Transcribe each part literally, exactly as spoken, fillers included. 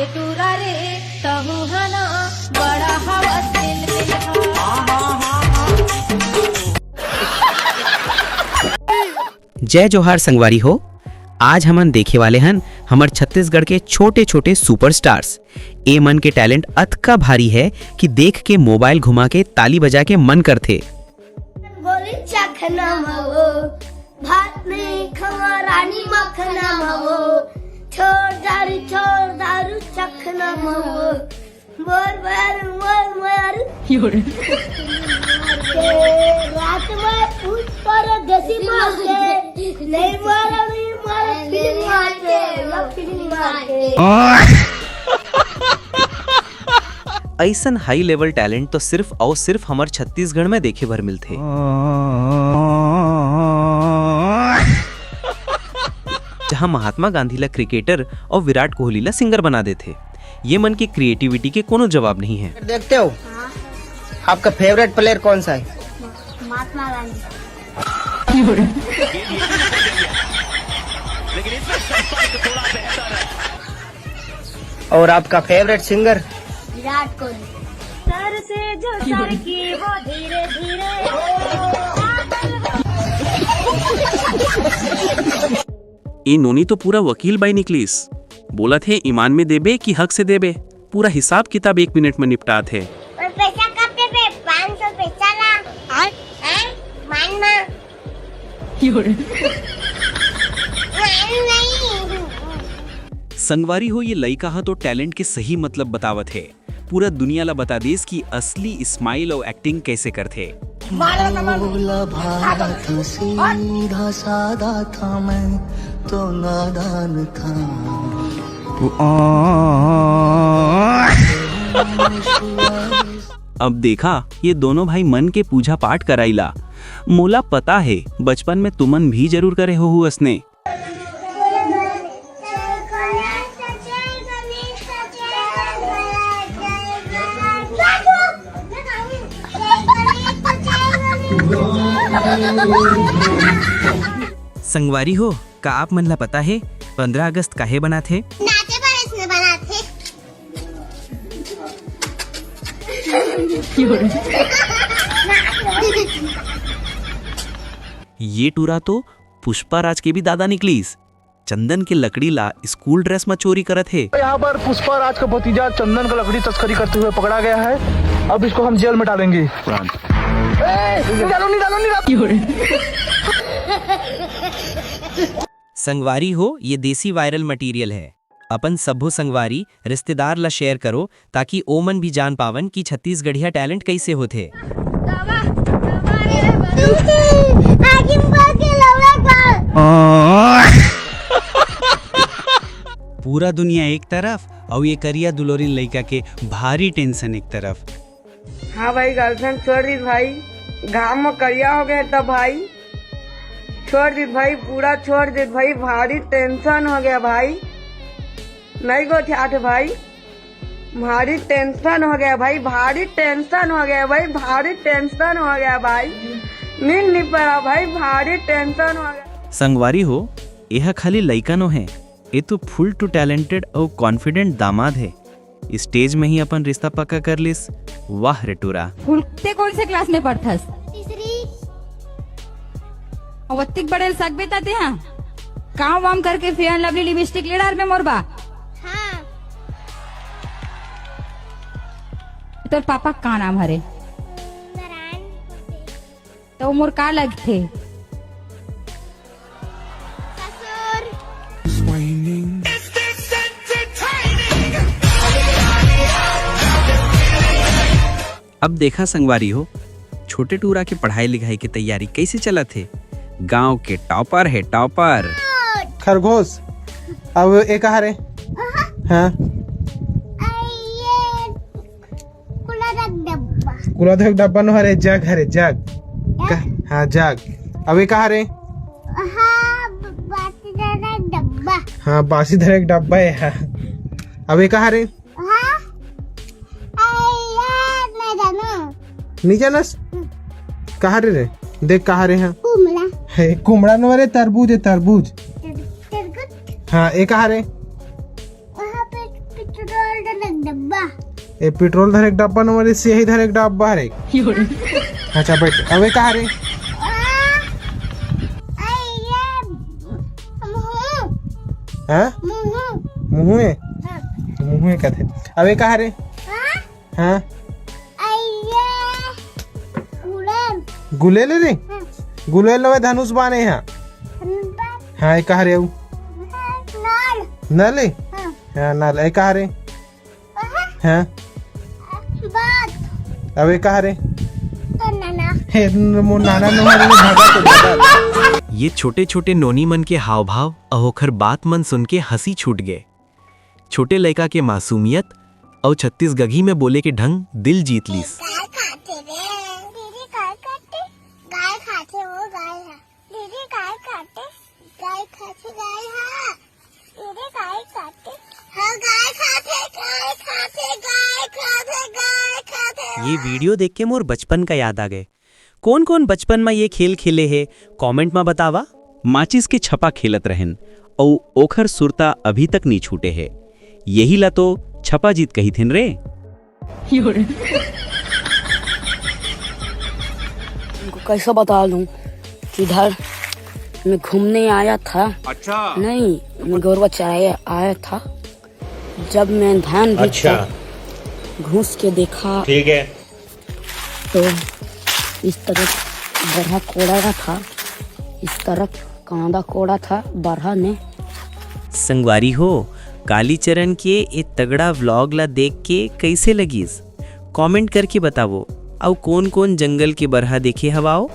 टूरा रे, तहु हना बड़ा हवा दिल में हा। जय जोहार संगवारी हो। आज हमन देखे वाले हन हमर छत्तीसगढ़ के छोटे छोटे सुपरस्टार्स। ए मन के टैलेंट अतका भारी है कि देख के मोबाइल घुमा के ताली बजा के मन करथे। बोली चखना मवो, भात नहीं खावा रानी मखना मवो, छोड़ दारू, छोड़ दारू चखना मवो, मोर मारू, मोर मारू। के रात में उठ पर देसी मार के, नहीं मारा, नहीं मारा, फिल्म मार के, लव फिल्म मार के। ऐसन हाई लेवल टैलेंट तो सिर्फ और सिर्फ हमर छत्तीसगढ़ में देखे बर मिलथे, जहां महात्मा गांधी ला क्रिकेटर और विराट कोहली ला सिंगर बना देथे। ये मन की क्रिएटिविटी के कोनो जवाब नहीं है। देखते हो, आपका फेवरेट प्लेयर कौन सा है? महात्मा गांधी। और आपका favourite singer? Virat Kohli. Sir से जो सर की वो धीरे धीरे। ए नोनी तो पूरा वकील बाई निकलीस। बोलत हे ईमान में देबे कि हक से देबे, पूरा हिसाब किताब एक मिनट में निपटात हे। और पैसा कब देबे? पाँच सौ पैसा ला। हैं? मान मा। मान नहीं। संगवारी हो, ये लइका ह तो टैलेंट के सही मतलब बतावत हे। पूरा दुनिया ला बता देस कि असली स्माइल अउ एक्टिंग कैसे करथे। बोला भाई था सीधा सादा था, मैं तो नादान था। अब देखा, ये दोनों भाई मन के पूजा पाठ कराइला। मोला पता हे, बचपन में तुमन भी जरूर करे होहू असने। संगवारी हो, का आप मन ला पता हे, पंद्रह अगस्त काहे बनाथे? नाचे बर इसने बनाथे। ये टूरा तो पुष्पा राज के भी दादा निकलीस। चंदन के लकड़ी ला स्कूल ड्रेस म चोरी करत हे। यहाँ पर पुष्पा राज का भतीजा चंदन का लकड़ी तस्करी करते हुए पकड़ा गया है। अब इसको हम जेल में डालेंगे। ए, निकालो, निकालो, निकालो। संगवारी हो, ये देसी वायरल मटेरियल है। अपन सब्बो संगवारी, रिश्तेदार ला शेयर करो, ताकि ओमन भी जान पावन कि छत्तीसगढ़िया टैलेंट कैसे होथे। पूरा दुनिया एक तरफ अउ ये करिया दुलोरिन लइका के भारी टेंशन एक तरफ। हाँ भाई, गर्लफ्रेंड छोड़ दी भाई, घाम में करिया हो गए तो भाई छोड़ दी भाई, पूरा छोड़ दी भाई, भारी टेंशन हो गया भाई, नहीं गोठियात भाई, भारी टेंशन हो गया भाई, भारी टेंशन हो गया भाई, भारी टेंशन हो गया भाई, नींद नहीं पड़ा भाई, भारी टेंशन हो गया। संगवारी हो, एह खाली लइका नो है, ए तो फुल टू टैलेंटेड अउ कॉन्फिडेंट दामाद है। स्टेज में ही अपन रिश्ता पक्का कर लिस। वाह रे टूरा। फूल, ते कौन से क्लास में पढ़थस? तीसरी। अउ अत्तिक बड़े सकबे ता ते हा? काम वाम करके फेयर लवली लिपस्टिक ले डार में मोर बा। हाँ। तोर पापा का नाम हरे? नारायण। तो मोर का लगथे? ससुर। अब देखा संगवारी हो, छोटे टूरा के पढ़ाई लिखाई के तैयारी कैसे चलत हे। गांव के टॉपर है, टॉपर। खरगोश। अब ए कहा रे? हाँ। ये कुला रख डब्बा। कुला रख डब्बा नो हरे, जग हरे, जग। का? हाँ, जग। अब ए कहा रे? हाँ, बात रख डब्बा। हाँ, बासी धरे एक डब्बा है। हाँ। अब ए कहा रे? हाँ। अरे यार, मैं जानू। नहीं जानस? कहा रे रे? देख कहा रे, हाँ। कुमला। है, कुमड़ा नो रे, तरबूज है, तरबूज। तरबूज। हाँ, ए कहा रे? वहाँ पे पिक्चर डब्बा। ए, पेट्रोल धरे के डब्बा नंबर, सियाही धरे के डब्बा हरे। अच्छा, बैठ। अब ए का हरे? आ, आ, ये मुँह। हाँ? मुँह। मुँह ए? हाँ। मुँह ए कथे। अब ए का हरे? हाँ? हाँ। आ, ये गुलेल। गुलेल रे? हाँ। गुलेल नोहे, धनुष बाने हा। धनुष बान। हाँ, ए का हरे अउ? नल। नल ए? हाँ। हाँ, नल। ए का हरे? हाँ। बात। अब ए का हरे? तो नाना। हे, मोर नाना नोहे, भागा तो भागा। ये छोटे-छोटे नोनी मन के हाव-भाव अउ ओखर बात मन सुन के हँसी छूट गे। छोटे लइका के मासूमियत अउ छत्तीसगढ़ी में बोले के ढंग दिल जीत लीस। गाय खाथे रे। दीदी गाय खाथे, गाय खाथे वो गाय है। दीदी गाय खाथे, गाय खाथे गाय है। दीदी गाय खाथे, हाँ गाय खाथे, गाय खाथे, गाय खाथे, गाय खाथे। ये वीडियो देख के मोर बचपन का याद आ गए। कोन-कोन बचपन म ये खेल खेले हे, comment म बतावा। माचिस के छपा खेलत रहेन, अउ ओखर सुरता अभी तक नी छूटे हे। यही ला तो छपा जीत कहिथेन रे। तुमको कैसे बता दूं, किधर मैं घूमने आया था। अच्छा। नहीं, मैं गौरवा चराए आया था। जब मैं धान अच्छा। भीतर घुस के देखा, ठीक है। तो इस तरफ बरहा कोड़ा था, इस तरफ कांदा कोड़ा था बरहा ने। संगवारी हो, कालीचरण के ए तगड़ा vlog ला देख के कैसे लगिस? Comment करके बतावो। अउ कोन-कोन जंगल के बरहा देखे हवाओ?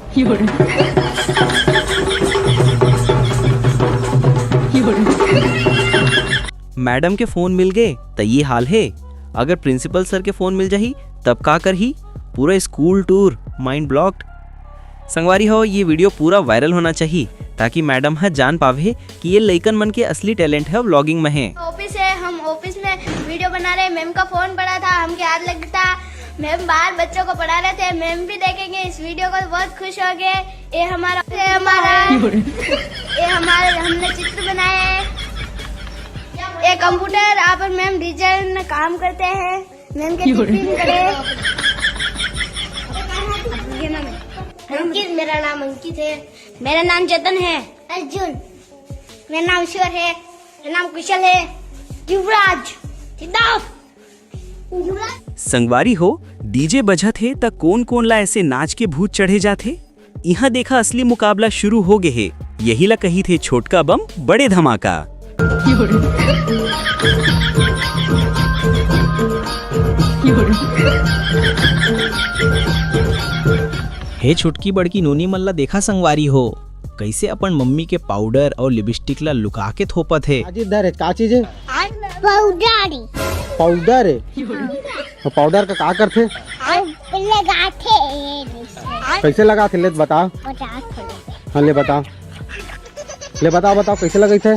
मैडम के फोन मिल गए त ये हाल हे। अगर प्रिंसिपल सर के फोन मिल जाही तब का करही? पूरा स्कूल टूर, mind blocked। संगवारी हो, ये वीडियो पूरा वायरल होना चाहिए ताकि मैडम ह जान पावे कि ये लइकन मन के असली टैलेंट है व्लॉगिंग में है। ऑफिस है, हम ऑफिस में वीडियो बना रहे, मैम का फोन पड़ा था, हमके हाथ लग गया था। मैम बाहर बच्चों को पढ़ा रहे थे, मैम भी देखेंगे इस वीडियो को, बहुत खुश हो गए। ये हमारा, ये हमारा, ये हमारे, हमने चित्र बनाए हैं। ये कंप्यूटर, यहाँ पर मैम डिजाइन काम करते हैं। मैम के टिफिन करे। ये नाम है अंकित, मेरा नाम अंकित है। मेरा नाम चेतन है। अर्जुन। मेरा नाम ईश्वर है। मेरा नाम कुशल है। युवराज। सिद्धार्थ। युवराज। संगवारी हो, डीजे बजत हे त कोन कोन ला ऐसे नाच के भूत चढ़े जाथे? इहाँ देखा, असली मुकाबला शुरू हो गे हे। यही ला कहिथे छोटका बम बड़े धमाका। हे छुटकी बड़की नोनी मन ला देखा संगवारी हो, कइसे अपन मम्मी के पाउडर अउ लिपस्टिक ला लुका के थोपत हे। काची धरे, का चीज हे? पाउडर। पाउडर हे? तो पाउडर का का करथे? लगाथे। कैसे लगाथे? ले बता। पचास रुपए। हाँ, ले बता। ले बताओ, बताओ, कैसे लगाथे?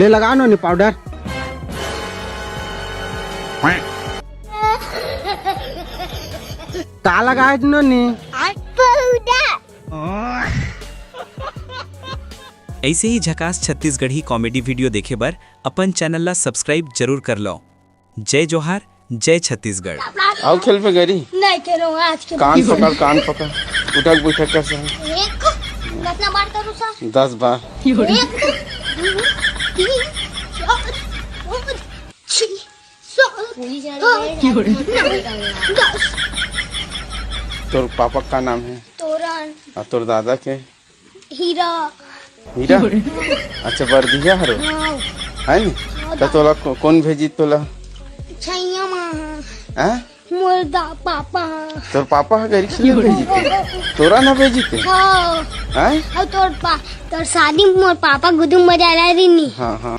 ले लगा नोनी पाउडर। का लगाए नोनी? पाउडर। ऐसे ही झकास छत्तीसगढ़ी कॉमेडी वीडियो देखे बर अपन चैनल ला सब्सक्राइब जरूर कर लो। जय जोहार, जय छत्तीसगढ़। आओ खेल पे गरी। नहीं खेलूंगा आज के कान बाद। पकड़, कान पकड़। उठक बैठक कर सही। एक, कितना बार करूँ सर? दस बार। एक, दो, तीन, चार, पाँच, छह, सात, आठ, नौ, दस। तोर पापा का नाम है? तोरन। और तोर दादा के? हीरा। हीरा? अच्छा, बरदिया हरो? हाँ। है नी? हाँ, तो तोला को-, कौन भेजी तोला? छैया माँ। हैं? मोर दा-, पापा। तोर पापा ह गरीब से भेजी ते? तोरा ना भेजी ते? हाँ। हैं? और तोर पा-, तोर शादी में मोर पापा गुदुम बजा रहा रे नी। हाँ, हाँ।